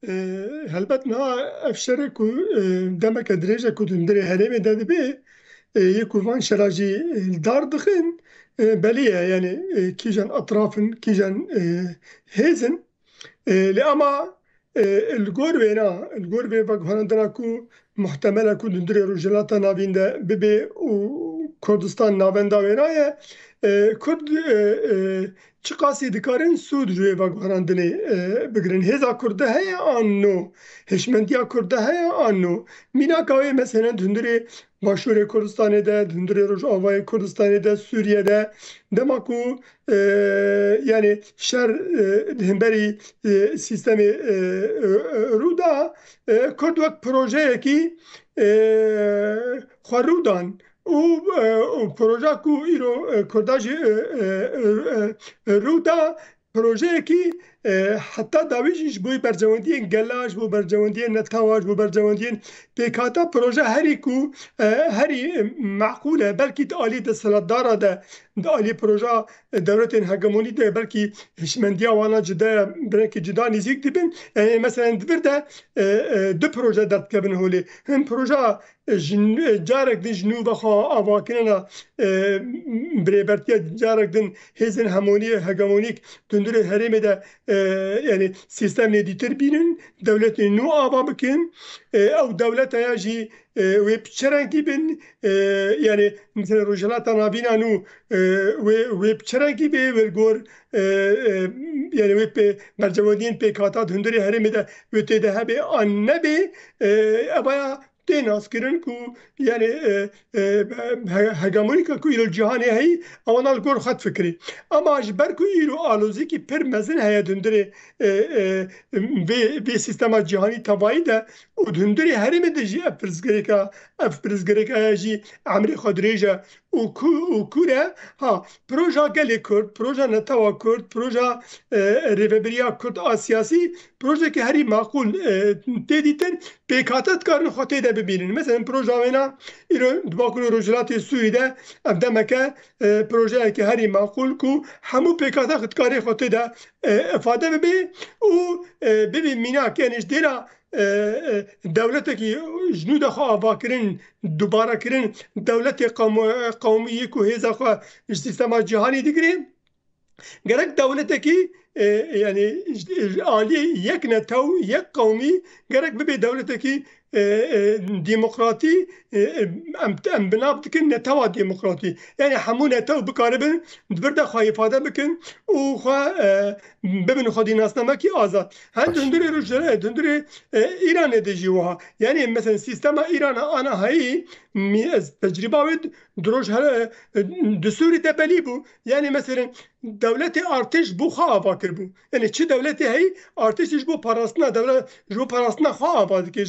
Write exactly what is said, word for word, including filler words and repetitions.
E, helbet niha ev şerê ku, e, demeke dirêj e ku di hundirê herêmê de dibe, e, yê ku van şera jî, e, li dar dixin, e, belê ye. Yanî, e, kîjan etraf in, kîjan, e, hêz in. E, lê ama, e, li gor wêna, li gor vê veguherandina ku muhtemel e ku di hundirê Rojhilata Navîn de bibe û Kurdistan navenda wêna ye, e, Kurd, e, e, çiqasî dikarin sûd ji wê veguherandinê, e, bigirin? Hêza Kurd de heye an no? Hişmendiya Kurd de heye an no? Mînaka wê, meselen, di hundirê Başûrê Kurdistanê de, di hundirê Rojavayê Kurdistanê de, Sûriye de, dema ku, e, yanî şer, e, di hemberî, e, sîstemê, e, e, e, rû da, e, Kurd wek projeyekî, e, xwe rû dan. Û, e, û proja ku îro, e, Kurda jî, e, e, e, e, rû da, projeyekî, e, heta dawî jî ji bo berjewendiyên gela, ji bo berjewendiyên netewa, ji bo berjewendiyên pêkhata, proje herî ku, e, herî, e, meqûl e, belkî di alî desthilatdara de, di alî proja, e, dewletên hegemonî de belkî hişmendiya wana cida ye, belkî cida nîzîk dibin. E, meselen di vir de, e, e, du proje derdikevin holê. Hin proja ji n-, carek din ji nû ve xwe avakirina, e, birêbertiya, carek din hêzên hemonî-, hegemonîk di hundirê herêmê de, e, yanî sîstemê dîtir bînin, dewletê nû ava bikin. E, ew dewleta ya jî, e, wê bi çi rengî bin, e, yanî mesela Rojhilata Navîn a nû, e, wê, wê bi çi rengî bê, wê li gor, e, e, yanî wê pê, berjewendiyên pêkhata di hundirê herêmê de wê tê de hebe an nebê, e, ev aya tê naskirin ku, yanî, e, e, he-, hegemonîka ku îro cîhanê heyî, ewana li gor xwe difikirî. Ama ji ber ku îro alozîkî pir mezin heye di hundirê, e, e, vê, vê sîstema cîhanî tevayî de û di hundirê herêmê de jî ev pirsgirêka, ev pirsgirêka ye jî emrê xwe dirêj e û ku-, û kûr e. Ha, proja gelê Kurd, proja netewa Kurd, proja, e, rêvebiriya Kurd a siyasî, projeke herî maqûl, e, tê dîtin, pêkhate dikarin xwe tê de bibînin. Mesela proja wêna îro di Bakur û Rojhilatê Sûrî de ev demeke, e, projeyeke herî maqûl ku hemû pêkhate dikarê xwe tê de, e, ifade bibe û, e, bibî mînak, yanî ji dêra, e, e, dewletekî ji nû de xwe avakirin, dubarekirin, dewletê qewm-, qewmî yê ku hêza xwe ji sîstema cîhanî digire. Gerek dewletekî, e, yanî ji, ji aliyê yek netew, yek qewmî gerek bibe dewletekî, e, e, demokratî, e, e, em, em bi nav dikin netewa demokratî. Yanî hemû netew bikaribin di vir de xwe îfade bikin û xwe, e, bibin xwedî nasnamekî azad. Hem di hundirê Rojhilata, di hundirê, e, Îranê de jî wiha. Yanî mesela sîstema Îrana ana hayî, mî-, ez tecrîba wê di roj here, e, di Sûrî de belî bû. Yanî mesela dewletê artêş bo xwe ava kiribû. Yanî çi dewletê heyî, artêşê ji bo parastina dewle-, ji bo parastina xwe ava dike.